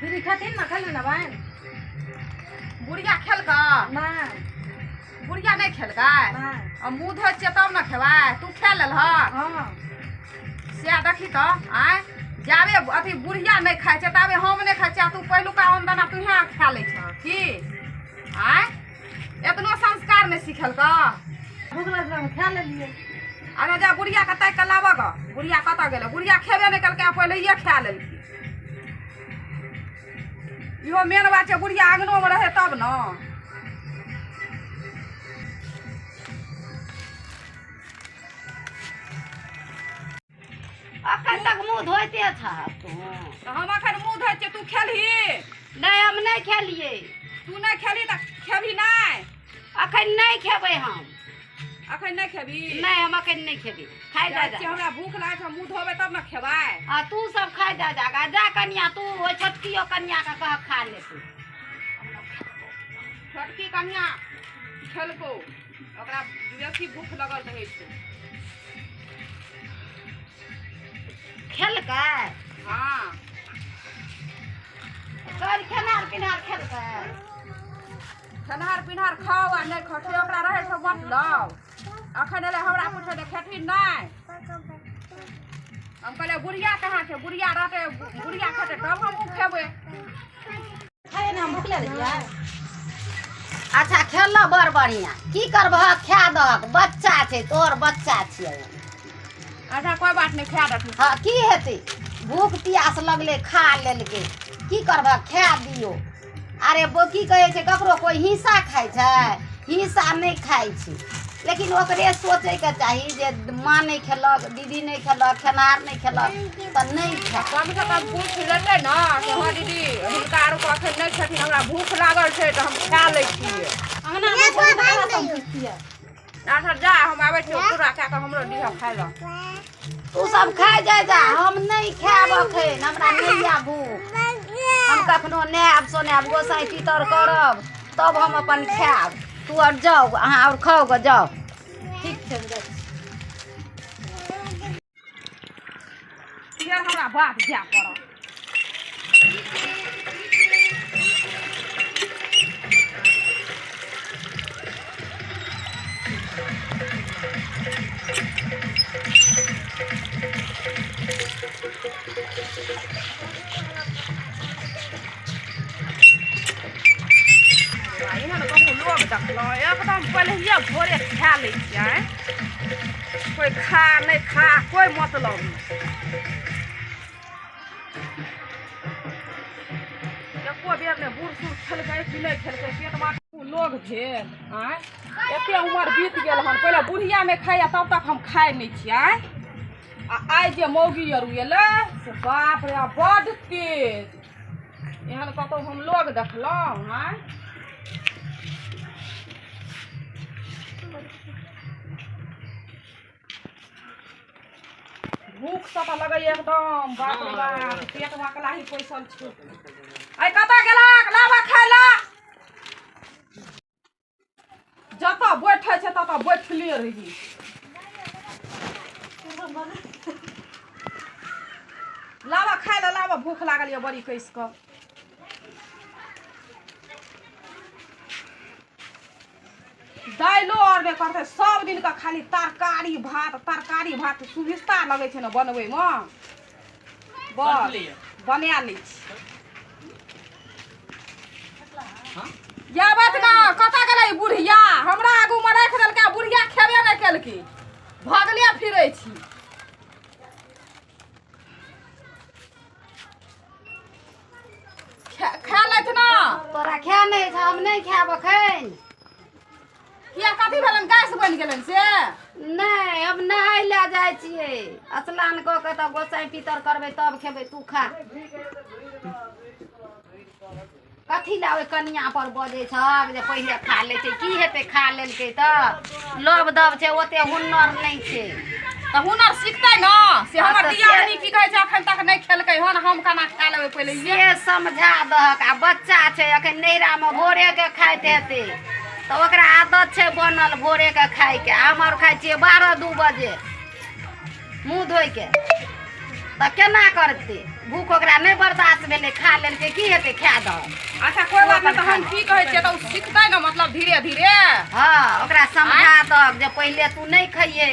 दीदी खेथिन ने खेलने ने बहन। बुढ़िया खेलका? नहि। बुढ़िया नहि खेलकै? नहि। आ मुँह धोइ छियै तब ने खेबै। तू खा लेलह? हँ। सएह देखी तऽ आँय, जाबे अथी बुढ़िया नहि खाइ छै ताबे हम नहि खाइ छियै, आ तू पहिलुका आमदना तूहे खा लै छह की? आँय, एतनो संस्कार नहि सिखेलकऽ? भूख लगल हम खा लेलियै। अच्छा जा, बुढ़ियाके ताकि कऽ लाबऽ गऽ। बुढ़िया कतऽ गेलै? बुढ़िया खेबे नहि केलकै आ पहिलैये खा लेलकै। इहो मेन बात छै, बुढ़िया अङ्गनोमे रहै तब ने। अखन तक मुँह धोइते छह तू? तऽ हम अखन मुँह धोइ छियै, तू खेलही? नहि, हम नहि खेलियै। तू नहि खेलही तऽ खेबही नहि? अखन नहि खेबै हम। अखन नहि खेबही? नहि, हम अखन नहि खेबै। खाइ जा। जाइ छियै, हमरा भूख लागै छै, मुँह धोबै तब ने खेबै। आ तू सब खाइ जा जा गा। जा कनिया, तू ओहि छोटकियो कनिया के कह खा लेतै। छोटकी कनिया खेलको, ओकरा बेसी भूख लगल रहै छै। खेलकै? हँ। कर खेनार पिनार खेलकै? खेनहार पिनहार खाओ आ नहि खाओ से ओकरा रहै छै मतलब। अखन एलै हमरा पूछै जे खेथिन नहि। हम कहलियै बुढ़िया कहाँ छै? बुढ़िया रहतै, बुढ़िया खेतै तब हमहूँ खेबै। खाइ ने, हम भूखले रहियै। अच्छा खेलऽ, बड़ बढ़िआँ। की करबह, खा दहक, बच्चा छै तोहर, बच्चा छियै। अच्छा कोइ बात नहि, खा देथिन। हँ, की हेतै, भूख प्यास लगलै खा लेलकै, की करबह, खा दियौ। अरे बो की कहै छै, ककरो कोइ हिस्सा खाइ छै? हिस्सा नहि खाइ छै। लेकिन ओकरे सोचैके चाही जे माँ नहि खेलक, दीदी नहि खेलक, खेनहार नहि खेलक तऽ नहि खाय। कम से कम पूछि लेतै ने कि हँ दीदी, हिनका आरके अखन नहि छथिन, हमरा भूख लागल छै तऽ हम खा लै छियै। अङ्गनामे छथिन तऽ ककरा से हम पुछतियै? अच्छा जा, हम आबै छियै, पूरा कए कऽ हमरो दिहऽ खाय लए। तू सब खाइ जा जा, हम नहि खायब अखन, हमरा नहि यऽ भूख। हम कखनो नहायब सोनायब, गोसाइ पितर करब तब हम अपन खायब। तू आओर जाउ, अहाँ आओर खाउ गऽ, जाउ। ठीक छै, हम जाइ छी। फेर हमरा बात जाय पड़त। एहन कहूँ लोग देखलहुँ, एकदम पहिलहिए भोरे खा लै छियै। कोइ खा नहि खा, कोइ मतलब नहि। एको बेर नहि बूढ़ सूढ़ खेलकै कि नहि खेलकै, पेटमे लोग भेल। आँय, एते उमर बीत गेल हन, पहिले बुढ़िया नहि खाइए तब तक हम खाइ नहि छियै। आँय, आ आइ जे मौगी आर एलै से बाप रे बड्ड तेज। एहन कतहु हम लोग देखलहुँ? आँय, भूख से तऽ लगैए एकदम, बाप रे बाप, पेट मकलाही पैसल छै। आइ कतऽ गेलक? लाबऽ खाय ला। जतऽ बैठे छै ततऽ बैठले रही। लाबऽ खाय ला, लाबऽ, भूख लागल यऽ बड़ी कसि कऽ। दालिओ आओर नहि करतै, सब दिनके खाली तरकारी भात, तरकारी भात। सुभिस्ता लगै छै ने बनबैमे, बस बना लै छी। या बात ने, कतऽ गेलै ई बुढ़िया? हमरा आगूमे राखि देलकै आ बुढ़िया खेबे नहि केलकै, भगले फिरै छी। खा लैत ना। तोरा खाय नहि छै, हम नहि खायब अखन। किया, कथी भेलनि? गैस बनि गेलनि से? नहि, हम नहाय लए जाइ छियै, स्नान कऽ के तब गोसाइ पितर करबै तब खेबै। तू खा। कथी लए ओहि कनिया पर बजै छहक जे पहिले खा लै छै? की हेतै खा लेलकै तऽ? लोभ दब छै, ओते हुनर नहि छै। तऽ हुनर सिखतै ने से हमर तऽ दियादनी की कहै छै, अखन तक नहि खेलकै हन, हम केना खा लेबै पहिले? से समझा दहक। आ बच्चा छै, अखन नैहरामे भोरेके खाइत हेतै तऽ ओकरा आदत छै बनल भोरेके खायके। हम आर खाइ छियै 12-2 बजे मुँह धोइके, तऽ केना करतै? भूख ओकरा नहि बर्दाश्त भेलै, खा लेलकै, की हेतै, खा दह। अच्छा कोई बात नहीं, तऽ हम की कहै छियै तऽ ओ सिखतै ने, मतलब धीरे धीरे। हँ, ओकरा समझा दहक जे पहिले तू नहि खइयै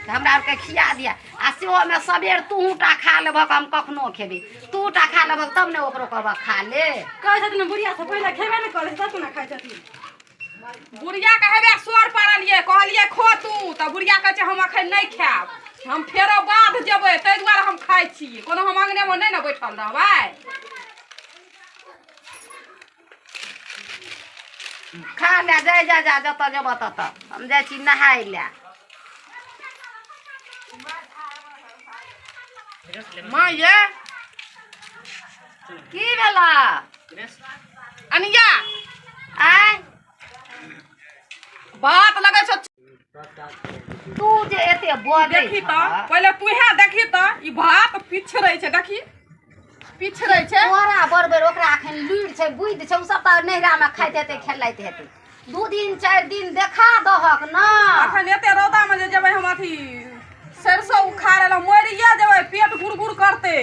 तऽ हमरा आरके खिया दिया, आ सेहोमे सबेर तूहूँ टा खा लेबहक, हम कखनो खेबै, तू टा खा लेबहक तब ने ओकरो कहबह खा ले। कहै छथिन बुढ़िया सब पहिले खेबे नहि करै छै, तब कोना खाइ छथिन? बुढ़िया के हेबे सोर पारलियै, कहलियै खो तू, तऽ बुढ़िया कहै छै हम अखन नहि खायब, हम फेरो बाध जेबै, ताहि दुआरे हम खाइ छी, कोनो हम अङ्गनेमे नहि ने बैठल रहबै। खा ले, जाय जा जा, जतऽ जेबह ततऽ, हम जाइ छी नहाय लए। माँ ये की भेला अनिया? आय बात लगै छौ तू जे एते बजै देखी तऽ पहिले तूहे देखी तऽ ई भात पिछड़ै छै, देखी पिछड़ै छै। तोरा बरबर ओकरा अखन लुरि छै, बुद्धि छै, ओ सब तऽ नैहरामे खाइत हेतै, खेलैत हेतै, 2 दिन 4 दिन देखा दहक न। अखन एते रौदामे जे जेबै हम अथी सरिसो उखाड़ै लए, मरिए जेबै, पेट गुड़गुड़ करतै।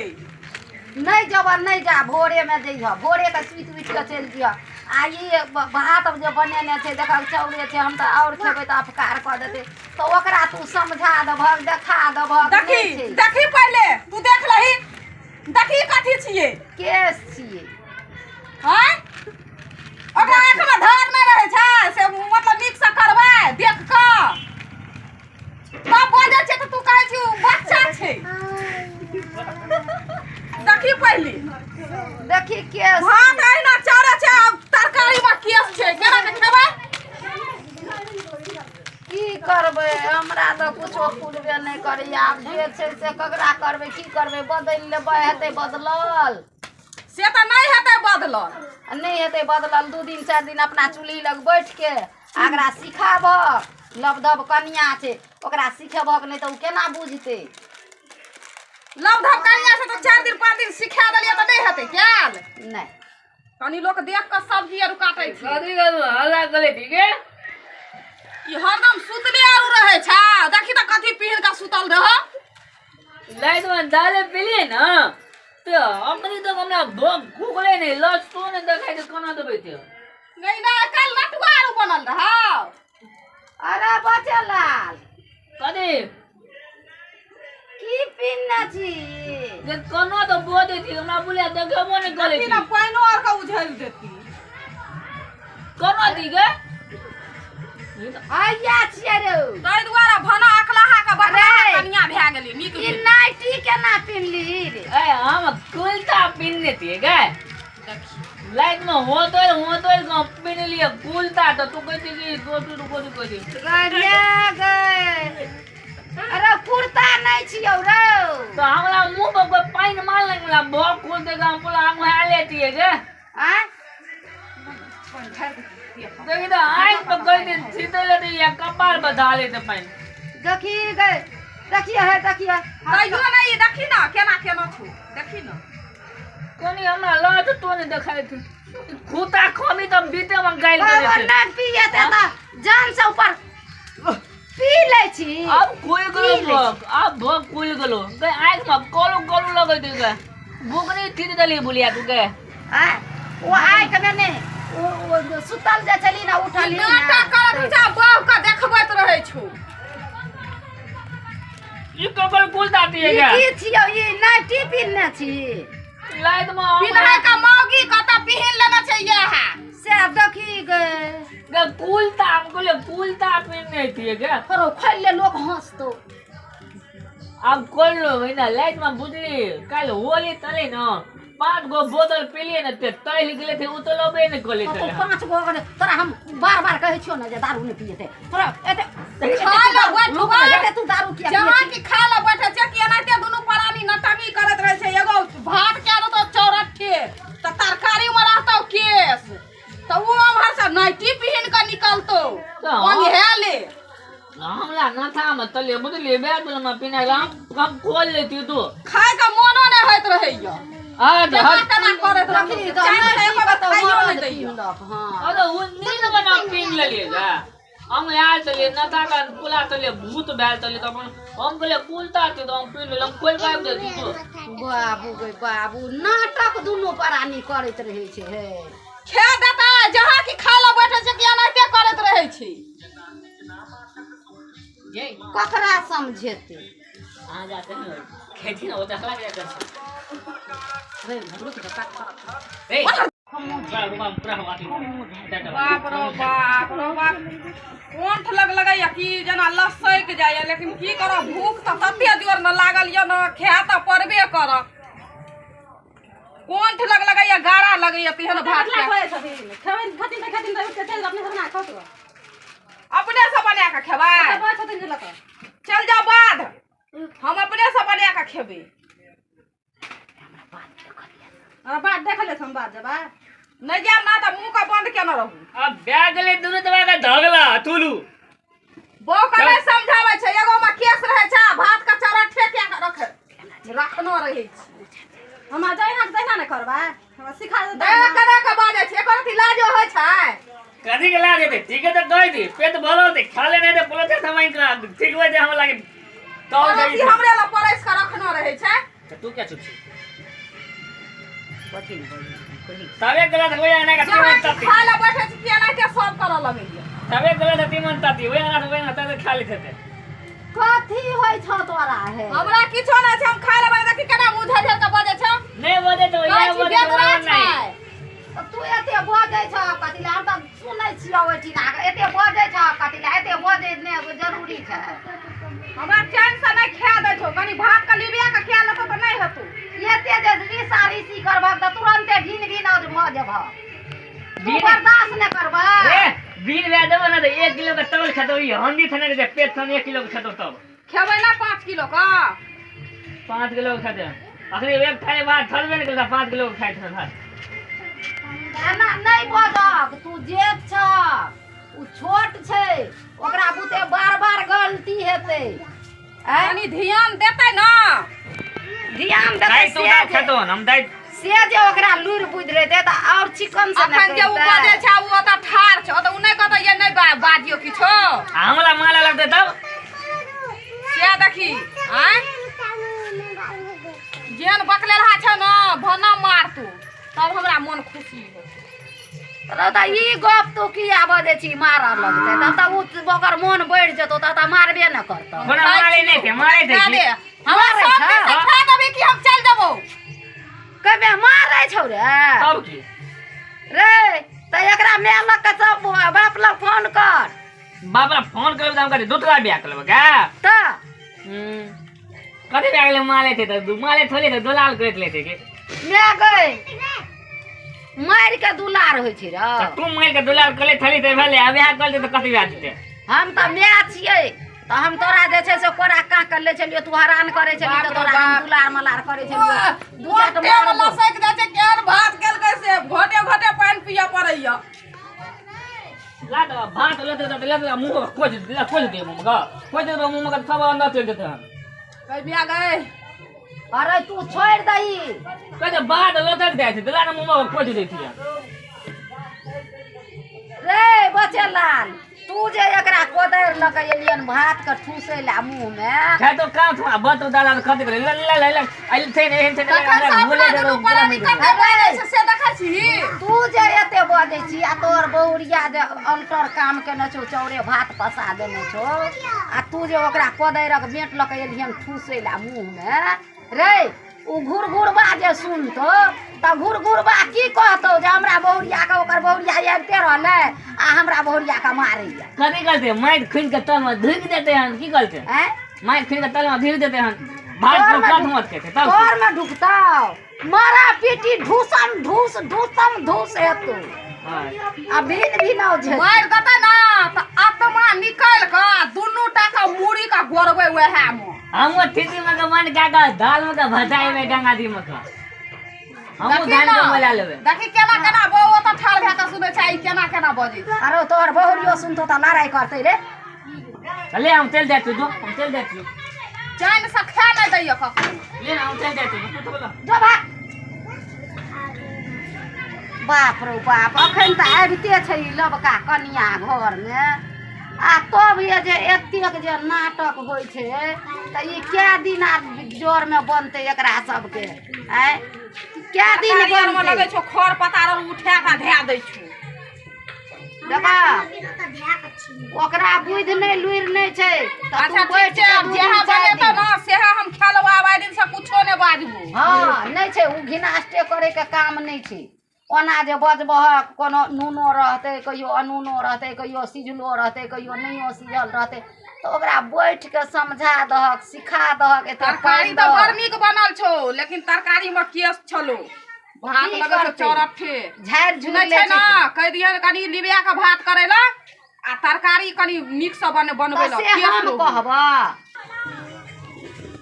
नहि जेबह नहि जा, भोरेमे जइह, भोरेके सुति उठि कऽ चलि जइह। आ ई भात जे बनेने छै देखक चाउरे छै, हम तऽ आओर खेबै तऽ अपकार कऽ देतै, तऽ ओकरा तू समझा देबहक, देखा देबहक। देखी देखी पहिले तू देख लही, देखी कथी छियै? केस छियै। आँय ओकरा आँखिमे धार नहि रहै छै से, मतलब नीकसँ करबै देख कऽ तब बजै छै, तऽ तू कहै छी ओ बच्चा छै। देखी पहिले देखी केस भात अहिना चाउरे छै, तरकारीमे केस छै, केना के खेबै? की करबै, हमरा तऽ कुछो फुरबे नहि करैया, आब जे छै से ककरा करबै, की करबै, बदलि लेबै, हेतै बदलल? से तऽ नहि हेतै बदलल। नहि हेतै बदलल, 2 दिन 4 दिन अपना चूल्ही लग बैठके ओकरा सिखाबह, लबधब कनिया छै, ओकरा सिखेबहक नहि तऽ ओ केना बुझतै? लबधब कनिया छै तऽ 4 दिन 5 दिन सिखा देलियै तऽ नहि हेतै कयल? नहि। कनी लोक देख कऽ सब्जी आर काटै छै। कथी करू हल्ला करै ठीक है? ई हरदम सुतले आरू रहै छै, देखी तऽ कथी पहिन कऽ सुतल रह। लाइट में दाले पीलिए ना तो अखनी तक हमरा भूख भूखले नहीं, लस तो नहीं देखाइ छै, कोना देबै छै? नहि नहि, काल्हि नटुआ आरू बनल रहौ। अरे बचेलाल कथी की पिन्ने छी? जे कोनो तऽ बजै छी, हमरा बुझाय देखेबो नहि करै देखी छी। ने पानिओ आर के उझलि देती। कोनो दी गे हैया छियै रे, ताहि दुआरे भना अकलाहा के बकलाहा अरे! कनिया भए गेली नीक ई भेल। नाइटी केना पिन्हली रे? ए हम कुलता पिन्हने छियै गे, लाइट में होतै होतै गाँव पिन्हलियै कुलता, तऽ तू कहै छी कि दोसर रुको कहै छी। गए गए, अरे कुर्ता नहि छियौ रौ। तऽ हमरा मुँह पर कोइ पानि मारलक, हमरा भोग खोलतै तऽ हम पूरा आँगुर लेतियै गे। आँय देखी तऽ आँखि पर कहि दे छीतै लेतै या कपार पर ढालै लेतै पानि। देखी गए, देखिए है, देखिए। तैयो नहि ई देखी ने केना केना छौ, देखी ने कनी हमरा लत तो नहि देखाइ छै, खूता खमी तऽ बीते मे गालि देने छै। नहि पियेतै तऽ जान से ऊपर पी लै छी। आब खुलि गेलो पी लै छी। भोग, आब भोग खुलि गेलो गे, आँखि मे कलू कलू लगै छै गे, भूख नहि छीट देली बुलिया तू गे। आँय ओ आँखिमे नहि, ओ सुतल जे छली ने उठली नाटक करत छै, बहु के देखबैत रहै छौ। ई ककर कुलता दिए ई गे? की छियौ? ई नाइटी पिन्हने छी? लाइट मे पिन्है के मौगी कतऽ पिहिन लेने छै इएह से देखी गे। गे कुलता, हम कहलियै कुलता पिन्हने छियै गे। करो खोलि ले, लोक हँसतौ। आब खोललो ने लाइट मे बुझली, काल्हि होली तले ने 5 गो बोतल पीलियै ने ते तैल गेलै थे, उतलबे नहि करै तो छलै। 5 गो तोरा हम बार बार कहै छियौ ने जे दारू नहि पियेतै, तोरा एते खाय लए बैठबै। एते तू दारू किया जहाँ पियै कि खाय लए बैठे छै कि एनाहिते दुनू प्राणी नटंगी करैत रहै छै। एगो भात कए देतौ चौरट्ठे तऽ तरकारी मे रहतौ केस, तऽ ओ उम्हर से नाइटी पहिन कऽ निकलतौ ले। हमरा नथामे तले बुझलियै बैग मे पिन्हा हम खोल लेती तू। खाय के मोनो नहि होइत रहैया, आ केना केना करैत रहै छी? छै, एको बेर खाइयो नहि दैया। हाँ अरे ओ नींद बना पिन्ह लेलियै गे। हम आयल छलियै नता का कुला छलियै भूत भेल छलियै तऽ अपन हम कहलियै कुलता छै तऽ हम पी लेलियै हम खोलि कऽ आबि जाइ छी। बाबू गे बाबू नाटक दुनू प्राणी करैत रहै छै। हे खा देता जहाँ की खा ला बैठे छै कि एनाहिते करैत रहै छी। ककरा समझेतै? अहाँ जाते ने खेती ने ओतऽ हला के जाय छै। बाप रो बाप रो बाप ओंठ लग लगैया कि जेना लसकि जाइया लेकिन की करब भूख तऽ तते जोर न लागल यऽ न खाय तऽ पड़बे करब। कोंठ लग लगैया गारा लगैया तेहन भात अपने से बना कऽ खेबै। चल जाओ बाध हम अपने से बना कऽ खेबै। बात देख ले हम बात जेबै नहीं जायब ना तऽ मुँह के बंद केने रहू। अब भए गेलै दुनू दबा के झगड़ा तुलू बौ के नहीं समझाबै छै एगो में केस रहै छै भात के चारा ठेके के रखे रखनो रहै छै। हमरा जहिना तहिना ने करबै हमरा सिखा दे करे के बाजै छै एकर अथी लाजो होइ छै। कथी के लाज हेतै? ठीक है तऽ कहि दी पेट भरल छै खा ले नहीं तऽ बोलत छै हम ठीक होइ छै हमरा लागे तब हमरे लग परसि के रखनो रहै छै। तऽ तू क्या चुप छी? तबे गलत हो जाए ना के खा ले बैठे छी कि एनाहिते सब करऽ लगैया। तबे गलत है तीमन ताती ओए ना ओए ना तबे खा लेते थे। कथी होय छ तोरा? हे हमरा किछो नै छै हम खा लेबै देखी केना मुंह झर झर के बजै छै। नै बजै तो या बजै नहीं तू एते बजै छ कथी ला? हम त सुनै छियौ ओहिठिना एते बजै छ कथी ला? एते बजै नै जरूरी छै। हमरा चैन से नै खा दै छौ कनी भात के लिबिया के खा लेतौ त नै हेतौ। एते जे रीसा रीसी करबह त तुरंते भिन भिन भऽ जेबह। तू बर्दाश्त नै करबह। ए बीन भए देबो ना त 1 किलो के तवल खेतौ ई हंडी थने के पेट थने 1 किलो के खेतौ तब खेबै ना 5 किलो का 5 किलो के खेतै। अखनी एक थाली भात थलबे नै करता 5 किलो के खाइत भात। एना नै बजक तू जेठ छ उ छोट छै ओकरा बुते बार बार गलती हेतै। कनी ध्यान देतै ना ध्यान देतै से खेतौ हम दाइ से जे ओकरा लूरि बुझि रहतै तऽ और चिकन से अखन जे उ बजै छै उ ओतऽ ठाढ़ छै ओतऽ उ नै कहतै ये नै बाजियौ किछो आ हमरा माला लगतै तब से देखी। आँय जेहन बकलेलहा छै न भना मारतौ तब हमरा मन खुशी होतै। तऽ ई गप तू किया बजै छी? मारऽ लगतै तब तऽ ओकर मोन बढ़ि जेतौ तब तऽ मारबे ने करतौ। मारे नै छै मारे छै हमरा सब दिन खा देबी कि हम चल जेबौ? कबे मारै छौ रे तब की रे? तऽ एकरा माय लग के सब बाप लग फोन कर। बाप लग फोन करबै तऽ हम कहै दूसरा बियाह कर लेबै का? तऽ कथी भए गेलै? मारे छै तऽ मारे थोड़े तऽ दुलाल करैत लेतै के माय गै मारि के दुलार होइ छै रे। तू मारि के दुलार कले थली तऽ भेलै आब इएह कहलकै तऽ कथी भए जेतै? हम तऽ माय छियै तऽ हम तोरा जे छै से कोरा काह कर लै छलियौ तू हरान करै छली तऽ तोरा हम दुलार मलार करै छलियौ। दू चारि टा लसकि जाइ छै केहन भात केलकै से घोटे घोटे पानि पियऽ पड़ैया। ला तऽ भात लेतै तऽ लेतै मुँह खोज खोज दे मुँह के खोज देबै मुँह के सब अंदर चलि जेतै। हम कहिया गए? अरे तू छोड़ि दही कहै भात लसकि जाइ छै दुलार मुँह के खोज दै छियै रे बचेलाल। तू जे एकरा कोदारि लऽ के एलियन भात के ठूसै ला मुँह में खाय तो काम थोड़ा बत दादा खत गेलै ल ल ल आइल छै ने एहन छै ने से देखै छी। तू जे एते बजै छी आ तोर बहुरिया जे अल्टर काम केने छौ चाउरे भात पसा देने छौ आ तू जे ओकरा कोदारिक बेंट लऽ के एलियन ठूसै ला मुँह में रे उ घुरघुरबा जे सुनतौ तऽ घुरघुरबा की कहतौ जे हमरा बहुरिया के ओकर बहुरिया आबिते रहलै आ हमरा बहुरिया के मारैया। कथी करतै? माटि खुनि के तल में धुकि देतै हन। की करतै? आँय माटि खुनि के तल में धुकि देतै हन भात पर कथ मत खेतै तब तोर में ढुकतौ मारा पीटी ढूसम ढूस ढूसम ढूस हेतौ आ भिन भिनाउ जे मारि देतै ना तऽ आत्मा निकलि कऽ दुनू टा के मूड़ी के गोरबै वएह में। हम ठीती में के मन क्या का दाल में के भजाई में गंगा जी में का हम धान के मला लेबै। देखी केना केना बौ ओतऽ ठाढ़ भए कऽ सुनै छै ई केना केना बजै छै। अरे तोहर बहुरियो सुनतौ तऽ लड़ाइ करतै रे। ले हम चलि जाइ छियौ जो हम चलि जाइ छियौ चैन से खा नहि दैया कखनो। ले ना हम चलि जाइ छियौ तू बोल जो भाग। बाप रो बाप अखन तऽ आबिते छै ई लबका कनिया घरमे आ तब ये जे एतेक जे नाटक होइ छै तऽ ई कए दिन आब जोरमे बनतै एकरा सबके? आँय, कए दिन तरकारी आरमे बनतै? लगै छौ खर पतार आर उठा कऽ धए दै छौ। देखा, ओकरा बुद्धि नहि, लुरि नहि छै। तऽ अच्छा, तू ठीक बैठ छै। के आब दू जेहा दिन चारि बनेतौ दिन। ने सेहा हम खेलबो। आब आइ दिनसँ कुछो नहि बाजबो। हँ, नहि छै, ओ घिनास्टे करैके काम नहि छै। ओना जे बजबहक, कोनो नूनो रहतै, कहियो अनूनो रहतै, कहियो सिझलो रहतै, कहियो नहियो सिझल रहतै, तऽ ओकरा बैठ के समझा दहक, सिखा दहक, एते तरकारी पानि तऽ बड़ दहक। नीक बनल छौ, लेकिन तरकारीमे केश छलो, भात की लगै छौ करतै? चौरठे झाड़ि झुड़ि नहि लै छै छै। ने, कहि दिहन कनि लिबिया के भात करै लए आ तरकारी कनि नीकसँ बने बनबै तऽ लए से केश हम रहू। कहबह।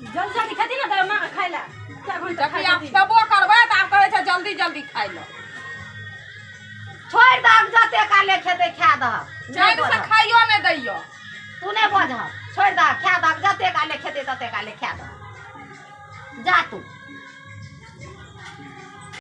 जल्दी जल्दी खेती ने दे माँ खाइ लए, 4 घंटा जखन खाइ आब छथिन। खेबो करबै तऽ आब कहै छै जल्दी जल्दी खाइ लए। छोड़ि दहक, जते काले खेतै खा दहक। नहि चैनसँ बजह। खाइयो नहि दैय। तू नहि बजह, छोड़ि दहक, खा दहक, जते काले खेतै तते काले खा दहक। जा तू।